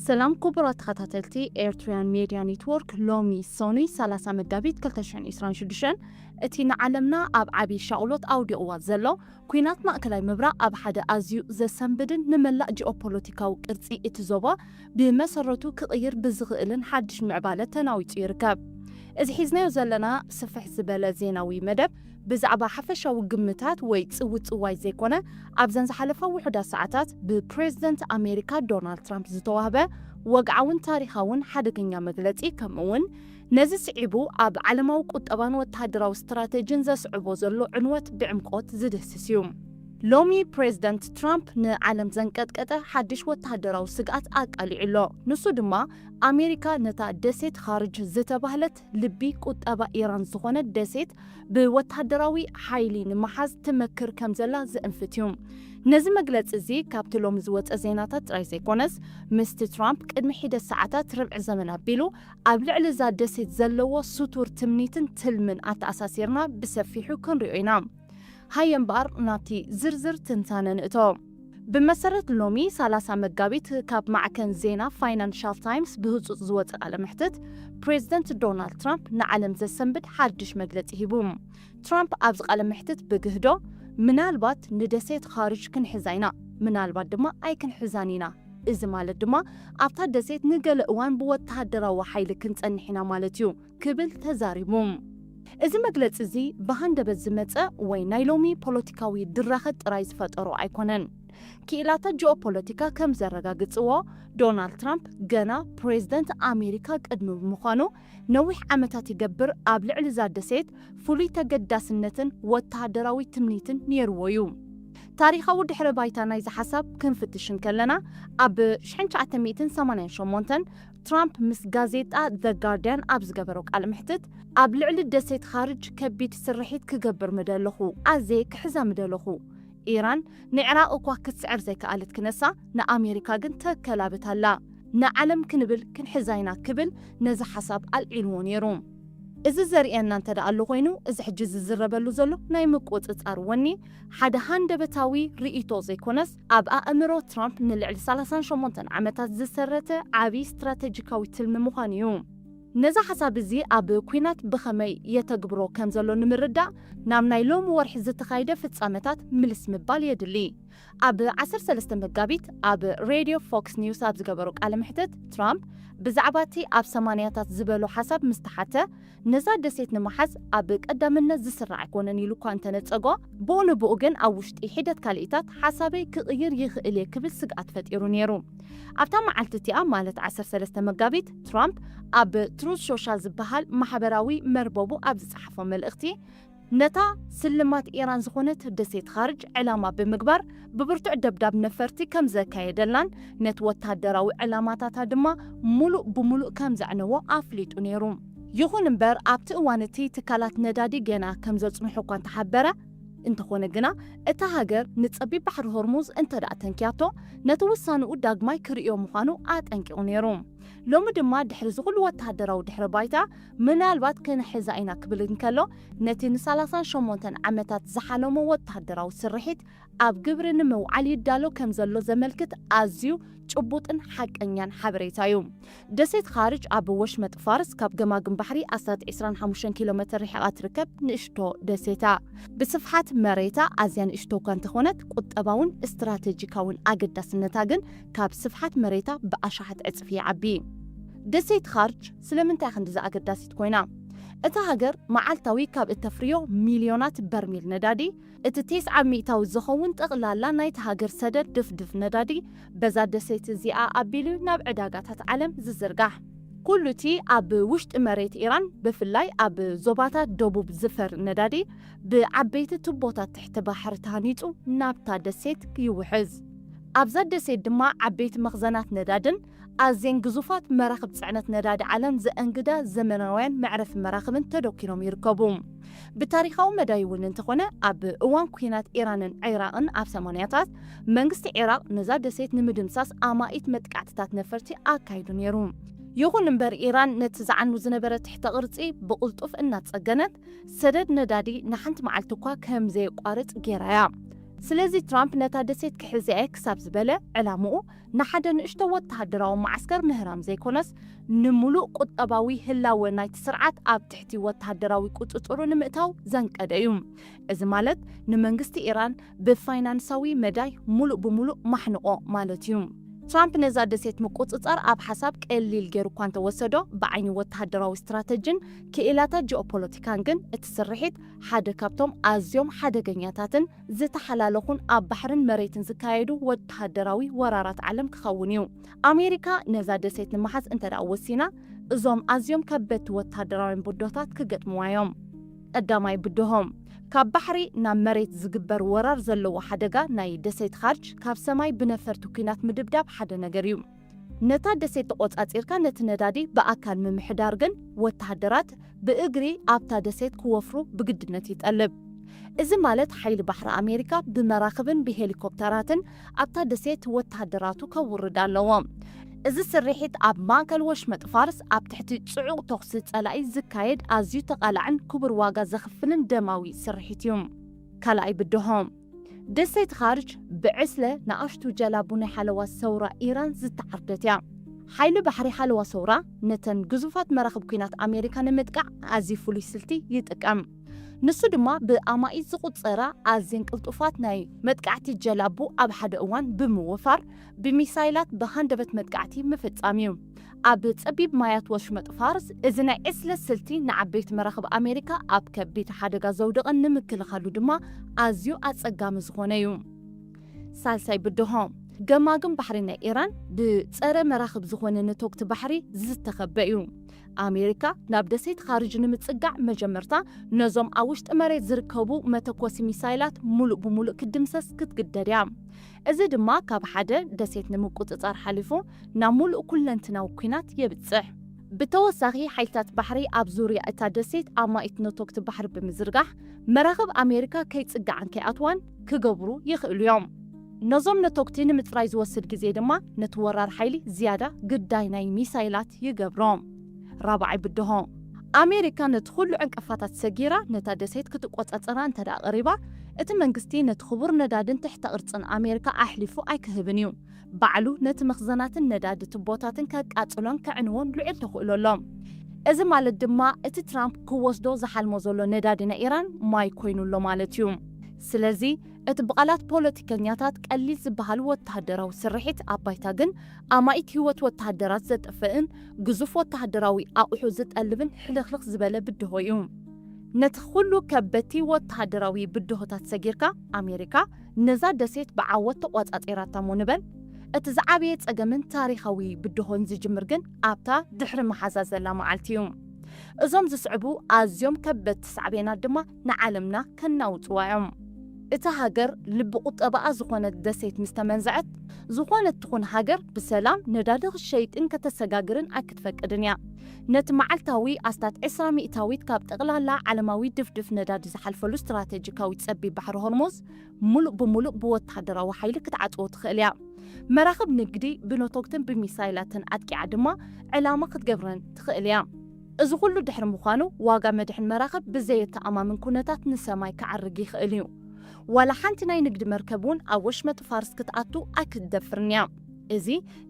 ሰላም ክቡራት ተኸታተልቲ ኤርትራውያን ሜድያ ኔትወርክ፣ ሎሚ ሶኑይ ሰላሳ መጋቢት ክልተ ሽሕን ዕስራን ሽዱሽተን እቲ ንዓለምና ኣብ ዓቢ ሻቕሎት ኣውዲቕዋ ዘሎ ኲናት ማእከላይ ምብራቕ ኣብ ሓደ ኣዝዩ ዘሰንብድን ንመላእ ጂኦፖለቲካዊ ቅርጺ እቲ ዞባ ብመሰረቱ ክቕይር ብዝኽእልን ሓድሽ ምዕባለ ተናዊጹ ይርከብ። እዚ ሒዝናዮ ዘለና ስፍሕ ዝበለ ዜናዊ መደብ ብዛዕባ ሓፈሻዊ ግምታት ወይ ጽውጽዋይ ዘይኮነ፣ ኣብዘን ዝሓለፋ ውሑዳት ሰዓታት ብፕሬዝደንት ኣሜሪካ ዶናልድ ትራምፕ ዝተዋህበ ወግዓውን ታሪኻውን ሓደገኛ መግለጺ፣ ከምኡውን ነዚ ስዒቡ ኣብ ዓለማዊ ቁጠባን ወተሃደራዊ ስትራተጂን ዘስዕቦ ዘሎ ዕንወት ብዕምቆት ዝድህስስ እዩ። ሎሚ ፕሬዝደንት ትራምፕ ንዓለም ዘንቀጥቀጠ ሓድሽ ወተሃደራዊ ስግኣት ኣቃሊዑ ኣሎ። ንሱ ድማ ኣሜሪካ ነታ ደሴት ኻርጅ ዝተባህለት ልቢ ቁጠባ ኢራን ዝኾነት ደሴት ብወተሃደራዊ ሓይሊ ንምሓዝ ትመክር ከም ዘላ ዘእንፍት እዩ። ነዚ መግለጺ እዚ ካብቲ ሎሚ ዝወጸ ዜናታት ጥራይ ዘይኮነስ፣ ምስቲ ትራምፕ ቅድሚ ሒደት ሰዓታት ርብዒ ዘመን ኣቢሉ ኣብ ልዕሊ እዛ ደሴት ዘለዎ ስቱር ትምኒትን ትልምን ኣተኣሳሲርና ብሰፊሑ ክንሪኦ ኢና። ሃየ እምበኣር ናብቲ ዝርዝር ትንታነ ንእቶ። ብመሰረት ሎሚ ሰላሳ መጋቢት ካብ ማዕከን ዜና ፋይናንሻል ታይምስ ብህጹጽ ዝወጸ ቃለ መሕትት፣ ፕሬዝደንት ዶናልድ ትራምፕ ንዓለም ዘሰንብድ ሓድሽ መግለጺ ሂቡ። ትራምፕ ኣብዚ ቃለ መሕትት ብግህዶ፣ "ምናልባት ንደሴት ኻርጅ ክንሕዛ ኢና፣ ምናልባት ድማ ኣይክንሕዛን ኢና። እዚ ማለት ድማ ኣብታ ደሴት ንገለ እዋን ብወተሃደራዊ ሓይሊ ክንጸንሕ ኢና ማለት እዩ" ክብል ተዛሪቡ። እዚ መግለጺ እዚ ብሃንደበት ዝመጸ ወይ ናይ ሎሚ ፖለቲካዊ ድራኸ ጥራይ ዝፈጠሮ ኣይኮነን። ክኢላታት ጂኦፖለቲካ ከም ዘረጋግጽዎ፣ ዶናልድ ትራምፕ ገና ፕሬዝደንት ኣሜሪካ ቅድሚ ምዃኑ ነዊሕ ዓመታት ይገብር ኣብ ልዕሊ እዛ ደሴት ፍሉይ ተገዳስነትን ወተሃደራዊ ትምኒትን ነይርዎ እዩ። ታሪኻዊ ድሕረ ባይታ ናይዚ ሓሳብ ክንፍትሽ እንከለና፣ ኣብ ሽሕን ትሽዓተ ሚእትን ሰማንያን ሸሞንተን ትራምፕ ምስ ጋዜጣ ዘ ጋርዲያን ኣብ ዝገበሮ ቃለ መሕትት፣ "ኣብ ልዕሊ ደሴት ኻርጅ ከቢድ ስርሒት ክገብር ምደለኹ፣ ኣዝየ ክሕዛ ምደለኹ። ኢራን ንዕራቕ እኳ ክትስዕር ዘይከኣለት ክነሳ፣ ንኣሜሪካ ግን ተከላብት ኣላ። ንዓለም ክንብል ክንሕዛ ኢና" ክብል ነዚ ሓሳብ ኣልዒልዎ ነይሩ። እዚ ዘርእየና እንተ ደኣ ኣሎ ኮይኑ፣ እዚ ሕጂ ዝዝረበሉ ዘሎ ናይ ምቁጽጻር ወኒ ሓደ ሃንደበታዊ ርእይቶ ዘይኮነስ፣ ኣብ ኣእምሮ ትራምፕ ንልዕሊ ሰላሳን ሸሞንተን ዓመታት ዝሰረተ ዓቢ ስትራተጂካዊ ትልሚ ምዃኑ እዩ። ነዚ ሓሳብ እዚ ኣብ ኲናት ብኸመይ የተግብሮ ከም ዘሎ ንምርዳእ፣ ናብ ናይ ሎሚ ወርሒ ዝተኻየደ ፍጻመታት ምልስ ምባል የድሊ። ኣብ ዓሰርተ ሰለስተ መጋቢት ኣብ ሬድዮ ፎክስ ኒውስ ኣብ ዝገበሮ ቃለ መሕትት፣ ትራምፕ ብዛዕባ እቲ ኣብ ሰማንያታት ዝበሎ ሓሳብ ምስ ተሓተ፣ "ነዛ ደሴት ንምሓዝ ኣብ ቀዳምነት ዝስራዕ ኣይኮነን" ኢሉ እኳ እንተነጸጎ፣ ብኡ ንብኡ ግን ኣብ ውሽጢ ሒደት ካልኢታት ሓሳበይ ክቕይር ይኽእል እየ ክብል ስግኣት ፈጢሩ ነይሩ። ኣብታ መዓልቲ እቲኣ፣ ማለት ዓሰርተ ሰለስተ መጋቢት፣ ትራምፕ ኣብ ትሩዝ ሶሻል ዝበሃል ማሕበራዊ መርበቡ ኣብ ዝጸሓፎ መልእኽቲ፣ ነታ ስልማት ኢራን ዝኾነት ደሴት ኻርጅ ዕላማ ብምግባር ብብርቱዕ ደብዳብ ነፈርቲ ከም ዘካየደላን ነቲ ወተሃደራዊ ዕላማታታ ድማ ሙሉእ ብሙሉእ ከም ዘዕነዎ ኣፍሊጡ ነይሩ። ይኹን እምበር፣ ኣብቲ እዋን እቲ ትካላት ነዳዲ ገና ከም ዘጽንሑ እኳ እንተሓበረ፣ እንተኾነ ግና እታ ሃገር ንጸቢብ ባሕሪ ሆርሙዝ እንተ ደኣ ተንክያቶ፣ ነቲ ውሳንኡ ዳግማይ ክርእዮ ምዃኑ ኣጠንቂቑ ነይሩ። ሎሚ ድማ ድሕሪ እዚ ኩሉ ወተሃደራዊ ድሕረ ባይታ፣ ምናልባት ክንሕዛ ኢና ክብል እንከሎ፣ ነቲ ንሰላሳን ሸሞንተን ዓመታት ዝሓለሞ ወተሃደራዊ ስርሒት ኣብ ግብሪ ንምውዓል ይዳሎ ከም ዘሎ ዘመልክት ኣዝዩ ጭቡጥን ሓቀኛን ሓበሬታ እዩ። ደሴት ኻርጅ ኣብ ወሽመጥ ፋርስ ካብ ገማግም ባሕሪ ኣስታት ዕስራን ሓሙሽተን ኪሎ ሜተር ርሒቓ ትርከብ ንእሽቶ ደሴታ። ብስፍሓት መሬታ ኣዝያ ንእሽቶ እኳ እንተኾነት፣ ቁጠባውን ስትራተጂካውን ኣገዳስነታ ግን ካብ ስፍሓት መሬታ ብኣሽሓት ዕጽፊ ይዓቢ። ደሴት ኻርጅ ስለምንታይ ክንድዚ ኣገዳሲት ኮይና? እታ ሃገር መዓልታዊ ካብ እተፍርዮ ሚልዮናት በርሚል ነዳዲ፣ እቲ ተስዓ ሚእታዊ ዝኸውን ጠቕላላ ናይቲ ሃገር ሰደድ ድፍድፍ ነዳዲ በዛ ደሴት እዚኣ ኣቢሉ ናብ ዕዳጋታት ዓለም ዝዝርጋሕ። ኩሉ እቲ ኣብ ውሽጢ መሬት ኢራን፣ ብፍላይ ኣብ ዞባታት ደቡብ ዝፈር ነዳዲ፣ ብዓበይቲ ቱቦታት ትሕቲ ባሕሪ ተሃኒጹ ናብታ ደሴት ይውሕዝ። ኣብዛ ደሴት ድማ ዓበይቲ መኽዘናት ነዳድን ኣዝየን ግዙፋት መራኽብ ጽዕነት ነዳዲ ዓለም ዘእንግዳ ዘመናውያን መዕረፊ መራኽብን ተደኲኖም ይርከቡ። ብታሪኻዊ መዳይ እውን እንተኾነ፣ ኣብ እዋን ኲናት ኢራንን ዒራቕን ኣብ ሰማንያታት፣ መንግስቲ ዒራቕ ነዛ ደሴት ንምድምሳስ ኣማኢት መጥቃዕትታት ነፈርቲ ኣካይዱ ነይሩ። ይኹን እምበር፣ ኢራን ነቲ ዝዓኑ ዝነበረ ትሕተ ቅርጺ ብቕልጡፍ እናጸገነት፣ ሰደድ ነዳዲ ንሓንቲ መዓልቲ እኳ ከም ዘየቋርጽ ገይራ እያ። ስለዚ ትራምፕ ነታ ደሴት ክሕዝያ እየ ክሳብ ዝበለ ዕላምኡ ንሓደ ንእሽቶ ወተሃደራዊ መዓስከር ምህራም ዘይኮነስ፣ ንምሉእ ቁጠባዊ ህላወ ናይቲ ስርዓት ኣብ ትሕቲ ወተሃደራዊ ቁጽጽሩ ንምእታው ዘንቀደ እዩ። እዚ ማለት ንመንግስቲ ኢራን ብፋይናንሳዊ መዳይ ሙሉእ ብሙሉእ ማሕንቖ ማለት እዩ። ትራምፕ ነዛ ደሴት ምቁጽጻር ኣብ ሓሳብ ቀሊል ገይሩ እኳ እንተወሰዶ፣ ብዓይኒ ወተሃደራዊ ስትራተጂን ክኢላታት ጂኦፖለቲካን ግን እቲ ስርሒት ሓደ ካብቶም ኣዝዮም ሓደገኛታትን ዝተሓላለኹን ኣብ ባሕርን መሬትን ዝካየዱ ወተሃደራዊ ወራራት ዓለም ክኸውን እዩ። ኣሜሪካ ነዛ ደሴት ንምሓዝ እንተ ደኣ ወሲና፣ እዞም ኣዝዮም ከበድቲ ወተሃደራውያን ብድሆታት ክገጥምዋ እዮም። ቀዳማይ ብድሆ፣ ካብ ባሕሪ ናብ መሬት ዝግበር ወራር ዘለዎ ሓደጋ። ናይ ደሴት ካርጅ ካብ ሰማይ ብነፈርቲ ኲናት ምድብዳብ ሓደ ነገር እዩ። ነታ ደሴት ተቖጻጺርካ ነቲ ነዳዲ ብኣካል ምምሕዳር ግን ወተሃደራት ብእግሪ ኣብታ ደሴት ክወፍሩ ብግድነት ይጠልብ። እዚ ማለት ሓይሊ ባሕሪ ኣሜሪካ ብመራኽብን ብሄሊኮፕተራትን ኣብታ ደሴት ወተሃደራቱ ከውርድ ኣለዎ። እዚ ስርሒት ኣብ ማእከል ወሽመጥ ፋርስ ኣብ ትሕቲ ጽዑቕ ተኹሲ ጸላኢ ዝካየድ ኣዝዩ ተቓላዕን ክቡር ዋጋ ዘኽፍልን ደማዊ ስርሒት እዩ። ካልኣይ ብድሆ፣ ደሴት ኻርጅ ብዕስለ ንኣሽቱ ጀላቡ ናይ ሓለዋ ሰውራ ኢራን ዝተዓርደት እያ። ሓይሊ ባሕሪ ሓለዋ ሰውራ ነተን ግዙፋት መራኽብ ኲናት ኣሜሪካ ንምጥቃዕ ኣዝዩ ፍሉይ ስልቲ ይጥቀም። ንሱ ድማ ብኣማኢት ዝቑጸራ ኣዝየን ቅልጡፋት ናይ መጥቃዕቲ ጀላቡ ኣብ ሓደ እዋን ብምውፋር፣ ብሚሳይላት ብሃንደበት መጥቃዕቲ ምፍጻም እዩ። ኣብ ጸቢብ ማያት ወሽመጥ ፋርስ፣ እዚ ናይ ዕስለ ስልቲ ንዓበይቲ መራኽብ ኣሜሪካ ኣብ ከቢድ ሓደጋ ዘውድቕን ንምክልኻሉ ድማ ኣዝዩ ኣጸጋሚ ዝኾነ እዩ። ሳልሳይ ብድሆ፣ ገማግም ባሕሪ ናይ ኢራን ብጸረ መራኽብ ዝኾነ ነቶግቲ ባሕሪ ዝተኸበ እዩ። ኣሜሪካ ናብ ደሴት ኻርጅ ንምጽጋዕ መጀመርታ ነዞም ኣብ ውሽጢ መሬት ዝርከቡ መተኮሲ ሚሳይላት ሙሉእ ብሙሉእ ክትድምሰስ ክትግደድ እያ። እዚ ድማ ካብ ሓደ ደሴት ንምቁጽጻር ሓሊፉ ናብ ሙሉእ ኩለንትናዊ ኲናት የብጽሕ። ብተወሳኺ፣ ሓይልታት ባሕሪ ኣብ ዙርያ እታ ደሴት ኣማኢት ነቶግቲ ባሕሪ ብምዝርጋሕ፣ መራኽብ ኣሜሪካ ከይጽግዓን ከይኣትዋን ክገብሩ ይኽእሉ እዮም። ነዞም ነቶግቲ ንምጽራይ ዝወስድ ግዜ ድማ ነቲ ወራር ሓይሊ ዝያዳ ግዳይ ናይ ሚሳይላት ይገብሮ። ራብዓይ ብድሆ፣ ኣሜሪካ ነቲ ኩሉ ዕንቅፋታት ሰጊራ ነታ ደሴት ክትቆጻጸራ እንተ ደኣ ቀሪባ፣ እቲ መንግስቲ ነቲ ክቡር ነዳድን ትሕተ ቅርጽን ኣሜሪካ ኣሕሊፉ ኣይክህብን እዩ። ባዕሉ ነቲ መኽዘናትን ነዳዲ ቱቦታትን ከቃጽሎን ከዕንዎን ልዑል ተኽእሎ ኣሎ። እዚ ማለት ድማ እቲ ትራምፕ ክወስዶ ዝሓልሞ ዘሎ ነዳዲ ናይ ኢራን ማይ ኮይኑ ኣሎ ማለት እዩ። ስለዚ እቲ ብቓላት ፖለቲከኛታት ቀሊል ዝበሃል ወተሃደራዊ ስርሒት ኣብ ባይታ ግን ኣማኢት ህይወት ወተሃደራት ዘጥፍእን ግዙፍ ወተሃደራዊ ኣቑሑ ዝጠልብን ሕልኽልኽ ዝበለ ብድሆ እዩ። ነቲ ኩሉ ከበድቲ ወተሃደራዊ ብድሆታት ሰጊርካ፣ ኣሜሪካ ነዛ ደሴት ብዓወት ተቖጻጺራታ እሞ ንበል። እቲ ዝዓበየ ጸገምን ታሪኻዊ ብድሆን ዝጅምር ግን ኣብታ ድሕሪ መሓዛ ዘላ መዓልቲ እዩ። እዞም ዝስዕቡ ኣዝዮም ከበድቲ ሳዕቤናት ድማ ንዓለምና ከናውጽዋ እዮም። እታ ሃገር ልቢ ቁጠባኣ ዝኾነት ደሴት ምስ ተመንዝዐት፣ ዝኾነት ትኹን ሃገር ብሰላም ነዳዲ ክትሸይጥን ከተሰጋግርን ኣይክትፈቅድን እያ። ነቲ መዓልታዊ ኣስታት ዕስራ ሚእታዊት ካብ ጠቕላላ ዓለማዊ ድፍድፍ ነዳዲ ዝሓልፈሉ ስትራተጂካዊ ጸቢብ ባሕሪ ሆርሙዝ ሙሉእ ብሙሉእ ብወተሃደራዊ ሓይሊ ክትዓጽዎ ትኽእል እያ። መራኽብ ንግዲ ብነቶግትን ብሚሳይላትን ኣጥቂዓ ድማ ዕላማ ክትገብረን ትኽእል እያ። እዚ ኩሉ ድሕሪ ምዃኑ፣ ዋጋ መድሕን መራኽብ ብዘየተኣማምን ኩነታት ንሰማይ ክዓርግ ይኽእል እዩ። ዋላ ሓንቲ ናይ ንግዲ መርከብ እውን ኣብ ወሽመጥ ፋርስ ክትኣቱ ኣይክትደፍርን እያ። እዚ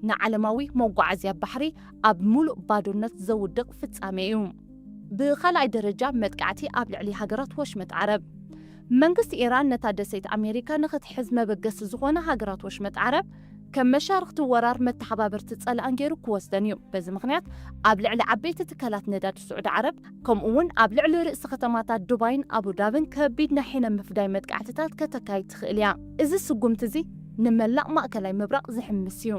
ንዓለማዊ መጓዓዝያ ባሕሪ ኣብ ሙሉእ ባዶነት ዘውድቕ ፍጻሜ እዩ። ብኻልኣይ ደረጃ፣ መጥቃዕቲ ኣብ ልዕሊ ሃገራት ወሽመጥ ዓረብ። መንግስቲ ኢራን ነታ ደሴት ኣሜሪካ ንኽትሕዝ መበገሲ ዝኾነ ሃገራት ወሽመጥ ዓረብ ከም መሻርኽቲ ወራር መተሓባበርቲ ጸላእን ገይሩ ክወስደን እዩ። በዚ ምኽንያት ኣብ ልዕሊ ዓበይቲ ትካላት ነዳዲ ስዑዲ ዓረብ፣ ከምኡ እውን ኣብ ልዕሊ ርእሲ ከተማታት ዱባይን ኣቡዳብን ከቢድ ናይ ሕነ ምፍዳይ መጥቃዕትታት ከተካይድ ትኽእል እያ። እዚ ስጉምቲ እዚ ንመላእ ማእከላይ ምብራቕ ዝሕምስ እዩ።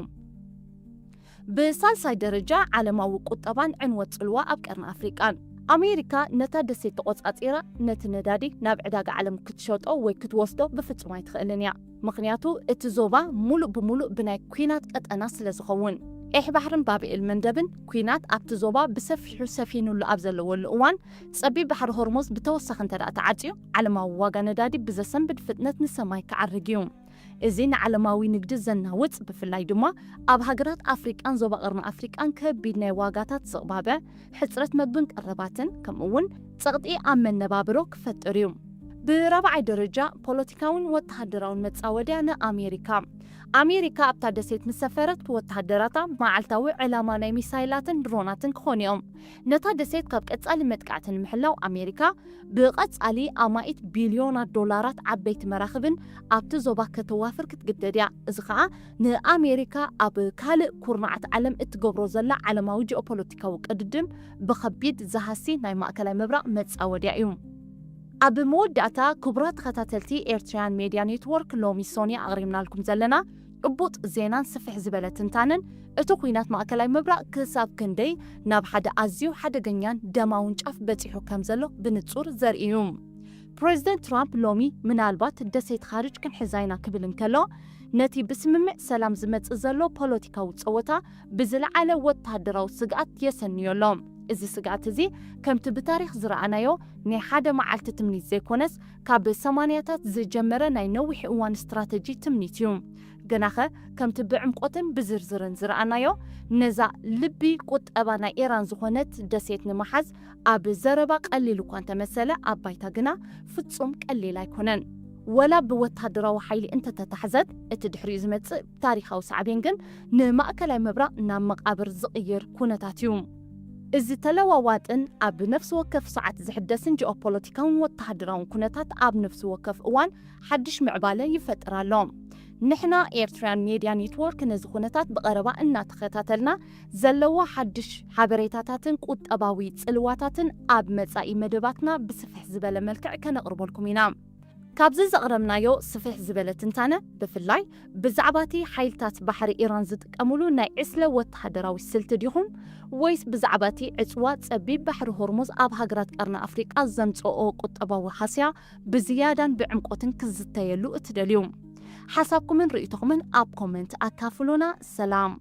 ብሳልሳይ ደረጃ፣ ዓለማዊ ቁጠባን ዕንወት ጽልዋ ኣብ ቀርኒ ኣፍሪቃን። ኣሜሪካ ነታ ደሴት ተቖጻጺራ ነቲ ነዳዲ ናብ ዕዳጋ ዓለም ክትሸጦ ወይ ክትወስዶ ብፍጹም ኣይትኽእልን እያ። ምኽንያቱ እቲ ዞባ ሙሉእ ብሙሉእ ብናይ ኲናት ቀጠና ስለ ዝኸውን። ቀይሕ ባሕርን ባብኤል መንደብን ኲናት ኣብቲ ዞባ ብሰፊሑ ሰፊኑሉ ኣብ ዘለወሉ እዋን፣ ጸቢብ ባሕሪ ሆርሙዝ ብተወሳኺ እንተ ደኣ ተዓጽዩ፣ ዓለማዊ ዋጋ ነዳዲ ብዘሰንብድ ፍጥነት ንሰማይ ክዓርግ እዩ። እዚ ንዓለማዊ ንግዲ ዘናውጽ፣ ብፍላይ ድማ ኣብ ሃገራት ኣፍሪቃን ዞባ ቀርኒ ኣፍሪቃን ከቢድ ናይ ዋጋታት ዝቕባበ፣ ሕጽረት መግብን ቀረባትን፣ ከምኡ እውን ጸቕጢ ኣብ መነባብሮ ክፈጥር እዩ። ብራብዓይ ደረጃ ፖለቲካውን ወተሃደራውን መጻወድያ ንኣሜሪካ። ኣሜሪካ ኣብታ ደሴት ምስ ሰፈረት፣ ወተሃደራታ መዓልታዊ ዕላማ ናይ ሚሳይላትን ድሮናትን ክኾኑ እዮም። ነታ ደሴት ካብ ቀጻሊ መጥቃዕቲ ንምሕላው ኣሜሪካ ብቐጻሊ ኣማኢት ቢልዮናት ዶላራት ዓበይቲ መራኽብን ኣብቲ ዞባ ከተዋፍር ክትግደድ እያ። እዚ ኸኣ ንኣሜሪካ ኣብ ካልእ ኩርናዓት ዓለም እትገብሮ ዘላ ዓለማዊ ጂኦፖለቲካዊ ቅድድም ብኸቢድ ዝሃሲ ናይ ማእከላይ ምብራቕ መጻወድያ እዩ። ኣብ መወዳእታ፣ ክቡራት ተኸታተልቲ ኤርትራውያን ሜድያ ኔትወርክ፣ ሎሚ ሶንያ ኣቕሪብናልኩም ዘለና ጭቡጥ ዜናን ስፍሕ ዝበለ ትንታነን፣ እቲ ኲናት ማእከላይ ምብራቕ ክሳብ ክንደይ ናብ ሓደ ኣዝዩ ሓደገኛን ደማውን ጫፍ በጺሑ ከም ዘሎ ብንጹር ዘርኢ እዩ። ፕሬዚደንት ትራምፕ ሎሚ፣ ምናልባት ደሴት ኻርጅ ክንሕዛ ኢና ክብል እንከሎ፣ ነቲ ብስምምዕ ሰላም ዝመጽእ ዘሎ ፖለቲካዊ ጸወታ ብዝለዓለ ወተሃደራዊ ስግኣት የሰንዮ ኣሎ። እዚ ስግኣት እዚ፣ ከምቲ ብታሪኽ ዝረኣናዮ፣ ናይ ሓደ መዓልቲ ትምኒት ዘይኮነስ፣ ካብ ሰማንያታት ዝጀመረ ናይ ነዊሕ እዋን ስትራተጂ ትምኒት እዩ። ግናኸ፣ ከምቲ ብዕምቆትን ብዝርዝርን ዝረኣናዮ፣ ነዛ ልቢ ቁጠባ ናይ ኢራን ዝኾነት ደሴት ንምሓዝ ኣብ ዘረባ ቀሊል እኳ እንተመሰለ፣ ኣብ ባይታ ግና ፍጹም ቀሊል ኣይኮነን። ወላ ብወተሃደራዊ ሓይሊ እንተተታሕዘት፣ እቲ ድሕሪኡ ዝመጽእ ታሪኻዊ ሳዕቤን ግን ንማእከላይ ምብራቕ ናብ መቓብር ዝቕይር ኩነታት እዩ። እዚ ተለዋዋጥን ኣብ ነፍሲ ወከፍ ሰዓት ዝሕደስን ጂኦፖለቲካውን ወተሃደራውን ኩነታት ኣብ ነፍሲ ወከፍ እዋን ሓድሽ ምዕባለ ይፈጥር ኣሎ። ንሕና ኤርትራውያን ሜድያ ኔትወርክ ነዚ ኩነታት ብቐረባ እናተኸታተልና፣ ዘለዎ ሓድሽ ሓበሬታታትን ቁጠባዊ ጽልዋታትን ኣብ መጻኢ መደባትና ብስፍሕ ዝበለ መልክዕ ከነቕርበልኩም ኢና። ካብዚ ዘቕረብናዮ ስፍሕ ዝበለ ትንታነ፣ ብፍላይ ብዛዕባ እቲ ሓይልታት ባሕሪ ኢራን ዝጥቀምሉ ናይ ዕስለ ወተሃደራዊ ስልቲ ዲኹም፣ ወይስ ብዛዕባ እቲ ዕጽዋ ጸቢብ ባሕሪ ሆርሙዝ ኣብ ሃገራት ቀርኒ ኣፍሪቃ ዘምጽኦ ቁጠባዊ ሃስያ ብዝያዳን ብዕምቆትን ክዝተየሉ እትደልዩ? ሓሳብኩምን ርእይቶኹምን ኣብ ኮመንት ኣካፍሉና። ሰላም።